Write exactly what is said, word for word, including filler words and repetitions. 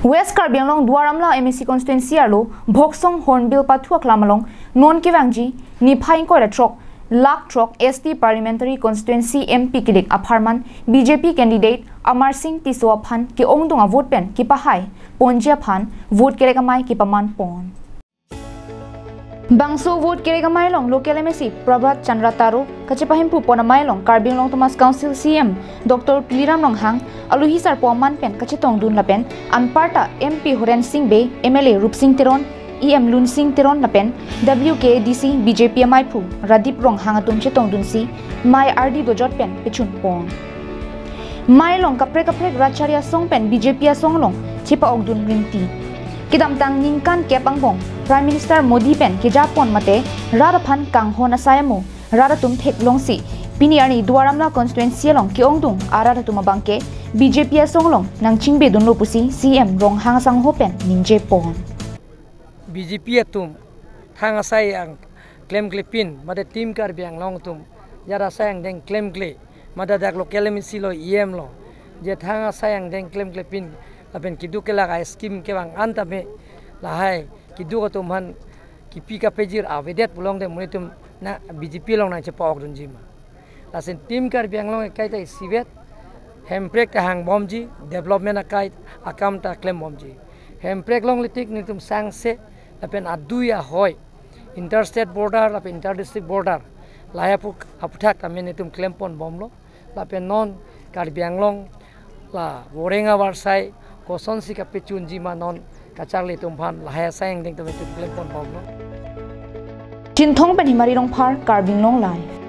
West Karbi Anglong Duar Amla M A C constituency arlo Bhoksong Hornbill pathu aklam along non kevangji niphai ingkoi ra throk lakh throk S T Parliamentary Constituency M P kelik apharman B J P candidate Amar Singh Tisso aphan ke-ongdung avote pen kepahai ponji aphan vote kerek amei kepaman pon. Bangso vote kerek amei along local M A C Prabhat Chandra Taro, kachepahemphu pon amei along Karbi Anglong Autonomous Council C E M Doctor Tuliram Ronghang, alohi sarpo aman pen kachetongdun lapen anparta M P Horen Sing Bey, M L A Rupsing Teron, E M Lunsing Teron lapen W K A D C B J P ameiphu Radip Ronghang atum chetongdunsi mei ardi dojot pen pechun pon. Mei along kaprek kaprek rat chari asong pen B J P asong along chepa-okdun rinti. Kedamtang ningkan kep angbong Prime Minister Modi pen kejapon mate rat aphan kanghon asai amo rat atum theklongsi pini arni Duar Amla constituency along ke-ongdung arat atum abangke B J P asong along nangchingbedunlo pusi C E M Ronghang asangho pen ningje pon. B J P atum thang asai angklem klepin mate Team Karbi Anglong atum jara asai angdeng klemkle mate dak local M A C lo, E M lo, je thang asai angdeng klemklepin lapen keduk kelak a-scheme kevang an tame lahai keduk atum aphan kipi kapejir avedet pulote monit atum na B J P along nangchepa-okdunji ma. Lason Team Karbi Anglong akai ta isivet, Hemprek ta hangbomji, development akai akam ta klembomji. Hemprek longle tik nelitum sangse lapen adui ahoi, interstate border lapen interdistrict border lahai aphu-, aphuthak tame nelitum klemponbomlo. Lapen non Karbi Anglong la voreng avarsai kosonsi kapechunji ma non kacharli atum aphan lahai asai angdeng tame nelitum klemponbomlo. Chinthong pen Himari Rongphar, Karbi Anglong Live.